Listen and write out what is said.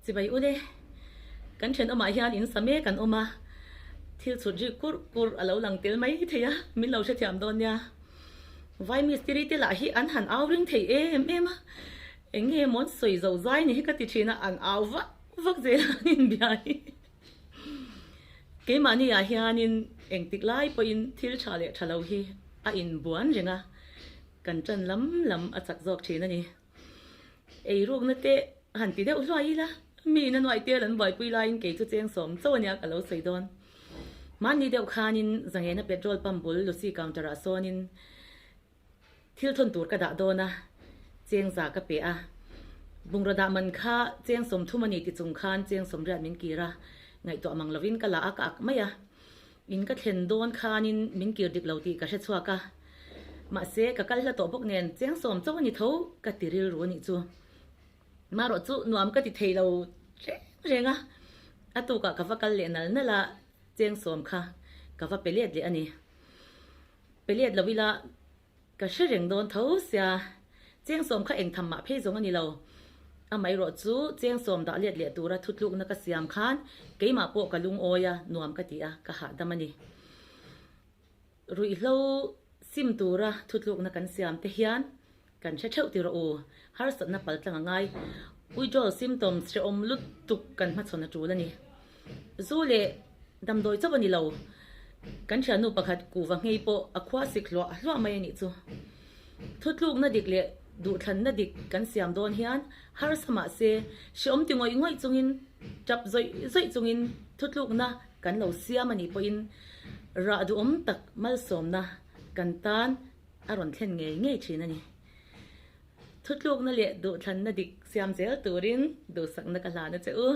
Chibai ule, kan thenawmah hian in sa mek an awm a, thil chhut rik kurh kurh a lo lang tel mai thei a, min lo hrethiam dawn nia. Vai mistiri te lah hi an han au ring thei em em a, eng nge maw an sawi zo zai ni hi ka ti thin a, an au vak vak zel a an inbia hi. Keimahni ah hianin engtik lai pawhin thil tha leh tha lo hi a inbuan reng a, kan tan lam lam a chak zawk thin a ni. Eirukna te han ti deuh hluai ila, mi ina nuaih tel an buaipui laiin kei chu cheng sawm chauh ania ka lo sawi dawn. Mahni deuh khanin Zangena petrol pump bul Lucy counter ah sawnin thil thawn tur ka dah dawn a, cheng za ka pe a. Bungraw dah man kha cheng 30 a ni ti chung khan cheng 80 min kir a, ngaihtuah mang lovin ka la a ka ak mai a. In ka thlen dawn khanin min kir dik lo tih ka hre chhuak a, mahse ka kal hla tawh bawk nen cheng sawm chauh a ni tho ka ti rilru a nih chu. Marawh chu nuam ka ti thei lo reng reng a, a tukah ka va kal leh nal nal a, cheng sawm kha ka va pe let leh a ni. Pe let lo ila Ka hre reng dawn tho sia, cheng sawm kha eng tham mah phei zawng a ni lo. Amaherawh chu cheng sawm dah let leh tura thutlukna ka siam khan keimah pawh ka lungawi a, nuam ka ti a, ka hahdam a ni. Ruihhlo sim tura thutlukna kan siam te hian kan hre theuh ti rawh u, harsatna paltlang a ngai. Withdrawal symptoms hrehawm lutuk kan hmachhawn a tul a ni. Zu leh damdawi chauh a ni lo. Kan thiannu pakhat kuva nghei pawh a khua sik hluah hluah mai a nih chu. Thutlukna dik leh duhthlanna dik kan siam dawn hian harsa mah se hreawm ti ngawih ngawih chungin tap zawih zawih chungin thutlukna kan lo siam a nih pawhin rah duhawm tak malsawmna kan tan a rawn thlen ngei ngei thin a ni. Thutlukna leh duhthlanna dik siam zel turin duhsakna ka hlan a che u.